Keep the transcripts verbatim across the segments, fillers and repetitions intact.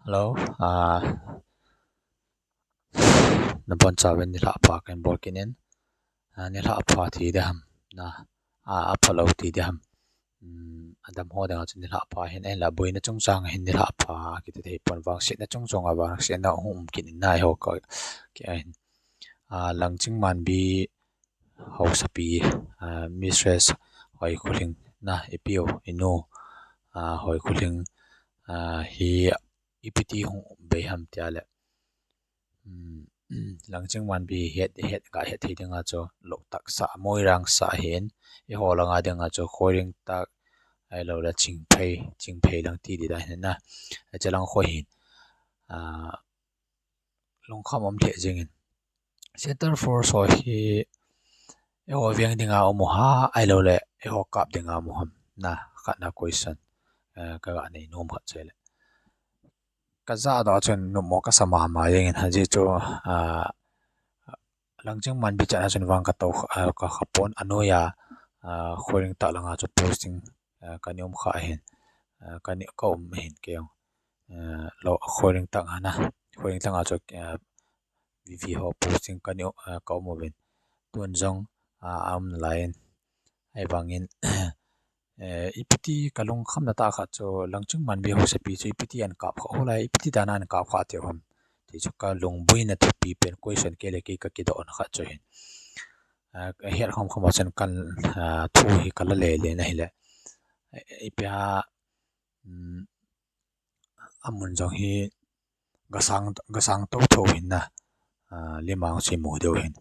Hello, ah, nabonchauvin nilhah pha kahin bol kit in, ah, nilhah pha ti ding ham, na, ah, aphalou ti ding ham. Hmm, adam ho dinga chu nilhah pha hin, ahinla boina chungchang hin nilhah pha kiti thei pon, vangsetna chungchang a vangsetna hung um kit in na eiho ka, ki ahin. Ah, Langching Manbi Haosapi, ah, Mistress Hoikhulhing na, ipiu, inu, ah, Hoikhulhing, ah, hi ipi ti hung um bei ham tia le. Hmm, Langching Manbi het, het, ga het thei dinga chu Loktak sah, Moirang sah ahin, eiho langa dinga chu Khoirengtak, ahilou le Chingphei, Chingphei lang ti ding dan hin na. Hiche lang khu hin, ah, lungkham um lheh jeng in. Centre Force ho hi eiho veng dinga um u ham, ahilou le eiho kap dinga um u ham, na, khatna question, eh, kaga nei nom khat chu ahile. Kaja doh chun nopmo kasa mama jeng in, ajeh chu, ah, Langching Manbi chan a chun vang katou, ah, ka, kapon, anoiya, ah, Khoirengtak langa chu posting, ah, kana um kha ahin, ah, kana, ka um ahin kei jong. Ah, lo, Khoirengtak a na, Khoirengtak a chu, ah, V V ho posting kana, ah, ka um uvin. Tun jong, ah, aum nalai in. Ahivangin, eh, ipi ti kalungkhamna tah khat chu Langching Manbi Haosapi chu ipi ti ahin kap kha, hoilai ipi ti dan a ahin kap kha ti u ham ti chu kalungboina thupi pen question kei le kei kakidohna khat chu ahin. Ah, het kham kham a chun kan, ah, thu hi kala le le na ahile. Eh, ipi ham, um, amun jong hi gasang, gasang tou tou hin na, ah, lim a chu imu diu hin.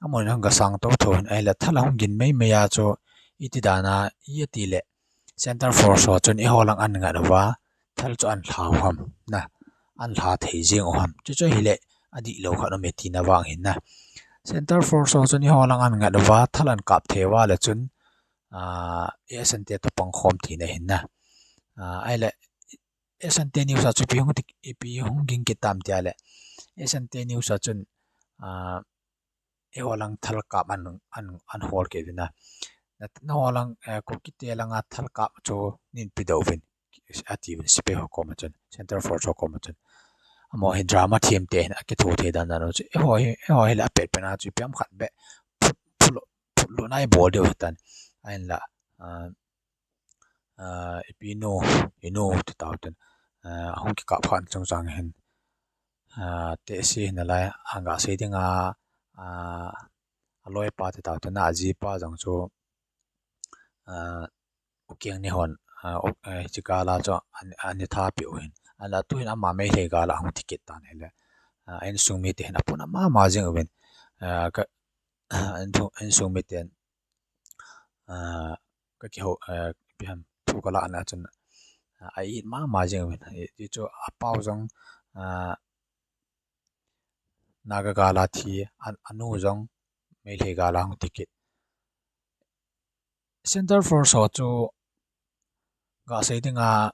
Amun jong gasang tou tou hin, ahile thal ahung gin mei mei a chu iti dan a, iti le Centre Force ho chun eiho lang ahin ngat uva, thal chu ahin lha u ham, na, ahin lha thei jeng u ham. Chuchu ahile adihlou khat aume tina vang hin na. Centre Force ho chun eiho lang ahin ngat uva, thal ahin kap thei uva le chun, ah, S N T toh pangkhom tina hin na. Ah, ahile S N T News a chu ipi hung ti, ipi hung ging kit tam tia le. S N T News a chun, ah, eiho lang thal kap ahin, ahin, ahin hol kit uvin na. Na, nangho lang, eh, Kukite langa thal kap chu neihin pedoh uvin, ati uvin sepai ho koma chun, Centre Force ho koma chun. Amaho hi drama them te hin akitho thei dan dan u chu. Eiho hi, eiho hi le apet pen a chu ipi ham khat beh phut, phut lou, phut lou na ibol diu hitan. Ahinla, ah, ah, ipi nu, inu ti tau tin, ah, ahung kikap khan chungchang hin, ah, tehse hin alai, aga sei dinga, ah, aloipa ti tau tin, ajipa jong chu, ah, Ukeng ni hon, ah, u, eh, hiche gal a chu an, ani tha peh u hin. Ahinla tuhin ama Meitei gal a ahung thi kit tan ahile, ah, insung mite hin apuna mama jeng uvin, ah, ka, insung, insung miten, ah, kakihou, eh, ipi ham, thu kalahna chun, ah, a-it mama jeng uvin. Hichu apau jong, ah, Naga gal a thi, a, anu jong Meitei gal a hung thi kit. Centre Force ho chu gasei dinga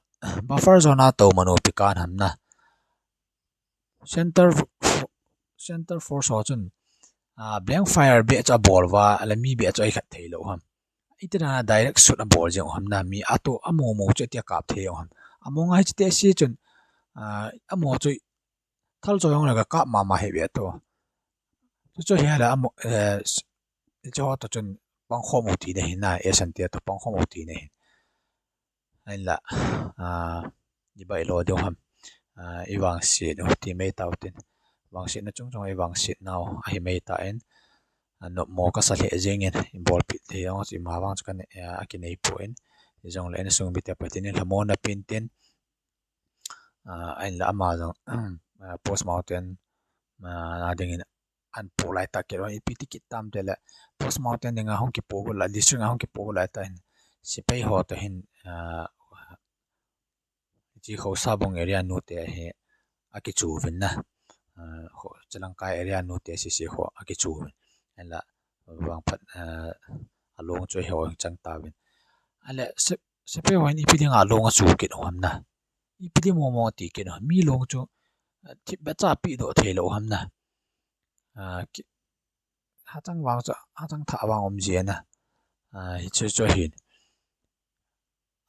buffer zone a tou manu pi kan ham na. Centre Fo-, Centre Force ho chun, ah, blank fire beh chu abol uva, ahile mi beh chu ahikhat thei lou ham. Iti dan a direct shoot abol jeng u ham na, mi atoh amu mu chu iti akap thei u ham. Among a hiche tehse chun, ah, amaho chu thal choi jong le kakap mama hih ve tou. Chuchu hi le amaho, eh, s-, hiche ho toh chun pangkhom u tina hin na, S N T toh pangkhom u tina hin. Ahinla, ah, ibai lo diu ham. Ah, ivangset u ti mai tau tin. Vangsetna chung chung ivangset nau ahi mai tan. Ah, nopmo kasa lheh jeng in, ibolpi thei jong chu ima vang chu kan, eh, akinei poi. Hijongle insung mite Pathen in lhamon na pen tin. Ah, ahinla ama jong, ah, postmortem, ah, na dingin ahin poh lai tah kit uvin, ipi ti kit tam tile, postmortem dinga hung kipoh got lai, district a hung kipoh got lai tah hin, sepai ho toh hin, ah, hiche Khousabung area nu te hi akichu uvin na, ah, kho, Chalangkai area nu te sese ho akichu uvin. Ahinla, vangphat, ah, along chu eiho hung chang tauvin. Ahile, se-, sepai ho hin ipi dinga along achu kit u ham na. Ipi ti mong mong ati kit u ham. Mi long chu, ah, thipbeh cha pehdoh thei lou ham na. Ah, ki-, hachang vang chu, hachang thah vang um ji na. Ah, hichu chu ahin.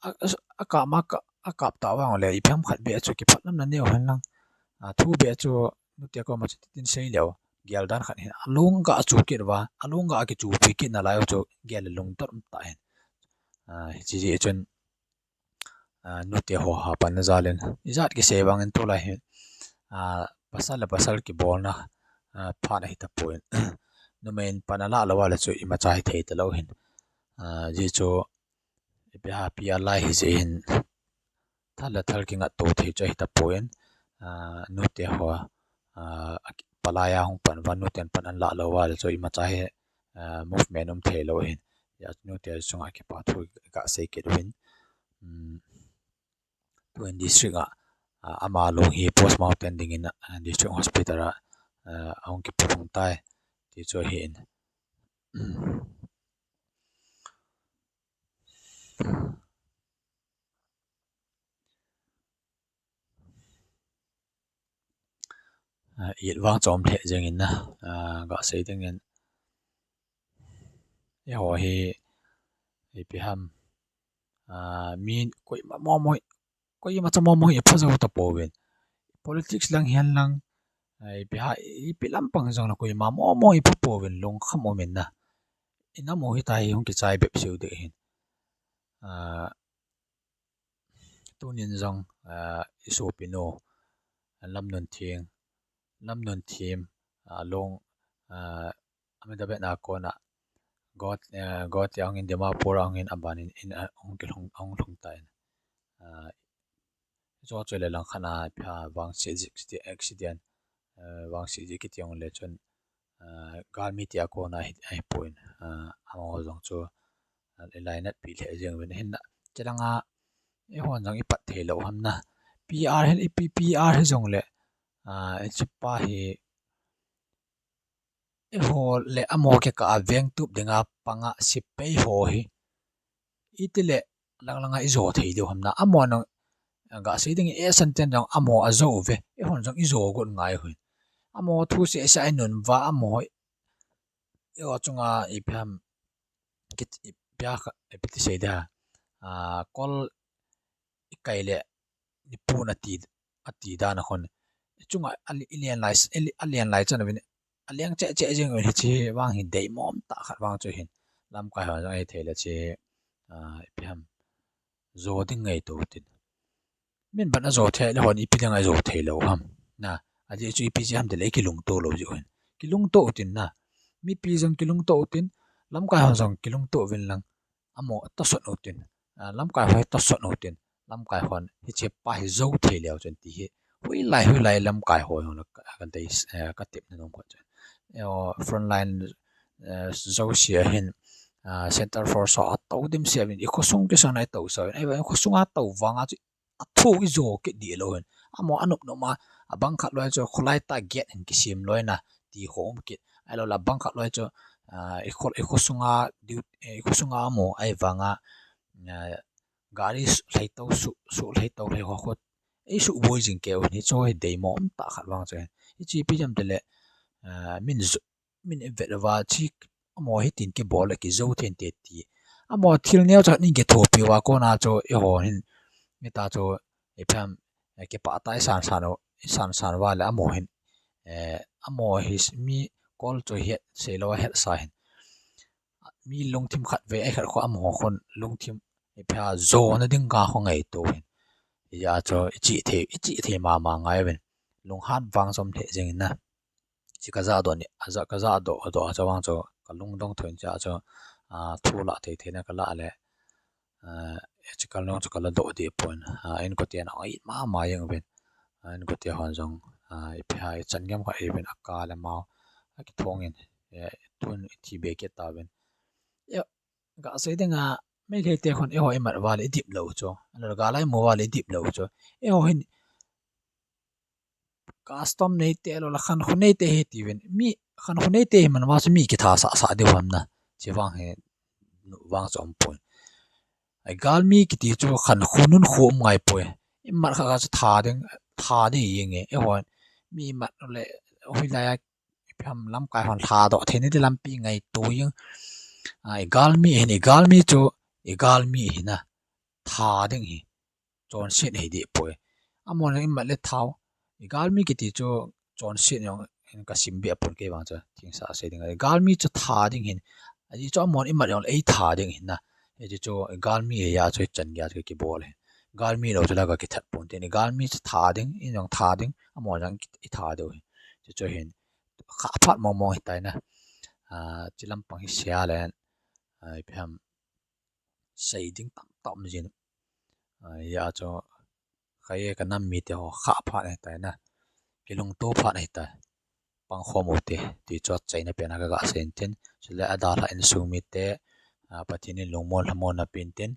A, a, akap ma ka, akap ta vang le, ipi ham khat beh chu kiphat lam na neo hen lang. A, thu beh chu nute koma chu tin sei leu. Gel dan khat hin. Alung ga chu kit va, alung ga kichu pi kit na lai chu gel lung tor um ta hen. A, hichi ji chun, a, nute ho ha pan na jal in. Ijat kisei vang in tulai hin. A, pasal le pasal kibolna, a, phat ahi tapoi. Numei in pan ala lo va le chu imacha hithei talou hin. A, ji chu ipi ha pi a lai hi ji hin. Thal le thal kingat to thei chu ahi tapoi. A, nute ho, a, palai a hung pan va nute pan an la lo va le chu imacha hi, a, movement um thei lo hin. Ya nute chunga kipa thu ka sei kit uvin. Um, tuin district a, a, ama lung hi post mortem dingin, a, district hospital a, a, ahung kipu hung tai. Ti chu ahi in. A, it vang chom lheh jeng in na, a, ga sei ding in. Eiho hi, ipi ham, a, mi koima momo, koima cha momo hi pha jou tapouvin. Politics lang hihen lang, a, ipi ha, ipi lampang jong la koima momo hi pha pouvin lungkham um in na. Ina mo hi ta hi hung kichai bep siu ding hin. A, tunin jong, a, i sopinu, a, Lamnunthim, Lamnunthim, a, long, a, Ahmedabad a kona, Guwahati, a, Guwahati a hung in Dimapur a hung in aban in, in, a, hung kilhung, hung lhung ta in. A, jo chu le lang khat a, pha vang si, si, accident, a, vang si ji kiti jong le chun, a, galmi tia kona hi, ahi poi, a, amaho jong chu, a, i lainat pi lheh jeng uvin hin na. Chulanga, eihon jong i pat thei lou ham na. P R hi, i P, P R hi jong le, a, i chipa hi, eiho le amaho kikah a veng tup dinga panga sepai ho hi. Iti le lang langa i jo thei diu ham na. Amaho nang, ga sei ding e san ten jong amaho a jo ve. Eihon jong i jo got ngai uvin. Amaho thu seh seh a i nun uva amaho. Eiho chunga ipi ham. Kit, ipi a ka, ipi ti sei dia. A, kol i kai le, ni pun ati, ati dan a khun. Chunga a li, i lian lai, i li, a lian lai chan uvin, a lian cheh cheh jeng uvin hichi vang hi deimom tah khat vang chu hin. Lamkai hon jong ei thei le chi, a, ipi ham. Jo ding ngaito tin. Min ban a jo thei le hon ipi ding a jo thei lou ham. Na, a ji chu ipi ji ham ti le kilungto lou ji hin. Kilungto tin na. Mipi jong kilungto tin, lamkai hon jong kilungto uvin lang. Amaho tosot u tin, a, lamkai ho tosot u tin, lamkai hon hiche pa hi jo thei leu chun ti hi. Hoilai, hoilai lamkai ho jong la ka, ka dei, eh, ka tepna nom khat chun. Eh, front line, eh, jouse a hin, a, center force ho a tou dimset uvin, i khosung kisang na i tou sa uvin, ahivang i khosung a tou vang a chu a thu i jo kit dih lou hin. Amaho a nop nop a, a bang khat loi chu kholai tah gate hin kisem loi na ti ho um kit. Ahilou le a bang khat loi chu, a, i kho, i khosunga, diu, i khosunga amaho, ahivanga, a, gari su, lhaitou su, su lhaitou lhai ho khu. I suboi jing keu hin, hichu hi deimom tah khat vang chu hin. Hichu ipi jam ti le, a, min jo, min i vet uva chi amaho hitin kibol le kijo thei inte ti. Amaho thil neo cha nin kithopi uva kona chu eiho hin, mi ta chu ipi ham, eh, kipah tah i san san u, i san san uva le amaho hin, eh, amaho hi s-, mi kol chu het, sei lou a het sa hin. Mi lungthim khat ve, ei khat khu amaho khun lungthim ipi ham jona ding ga khu ngaito hin. Hijeh a chu i chih thei, i chih thei mama ngai uvin. Lunghan vang chom thei jing in na. Chi ka ja doh ni, a ja, ka ja doh, doh a chu vang chu, ka lungdong thou in cha chu, a, thu la thei thei na ka la le, a, chi ka lung chu ka la doh deh pon, a, inkote na, a, it mama jeng uvin, a, inkote hon jong, a, ipi ham, i chan ngam kha uvin, a ka le mau, a kithong in, e, tun i thi be kit tauvin. E, ga sei ding a, Meitei te khun eiho i mat uva le i dip lou chu, a le ga lai mu uva le i dip lou chu, eiho hin, custom neite lou la khankho neite hi tiuvin. Mi khankho neite hi man uva chu mi kitha sah sah diu ham na. Chi vang hi nu vang chu um poi. Ai galmi kiti chu khankho nunkho um ngai poi. I mat kha kha chu tha ding, tha ding i nge. Eiho mi mat le hoilai a ipi ham lamkai hon lhadoh thei ni ti lampi ngaito jing. Ai galmi hin, i galmi chu, i galmi hi na. Tha ding hi. chonset hi deh poi. Amahon imat le tha u. Galmi kiti chu chonset jong hin kasim be pon kei vang chu thingsa sei ding. Galmi chu tha ding hin. Ajeh chu amahon imat jong le eitha ding hin na. Hiche chu galmi hi a chu hichan gei a chu kibol hi. Galmi lou chu la kakithat pon tin. Galmi chu tha ding, in jong tha ding, amahon jong itha diu hi. Chuchu hin khah phat mong mong hitai na. Chilam pang hi sia le, ipi ham, sei ding tamtah um jin. Hia chu kei kanam mite ho khah phat hitai na. Kilungto phat hitai. Pangkhom u te, ti chu achaina pen a kaga sei in tin. Chule adalhah insung mite, Pathen in lungmon lhamon na pen tin.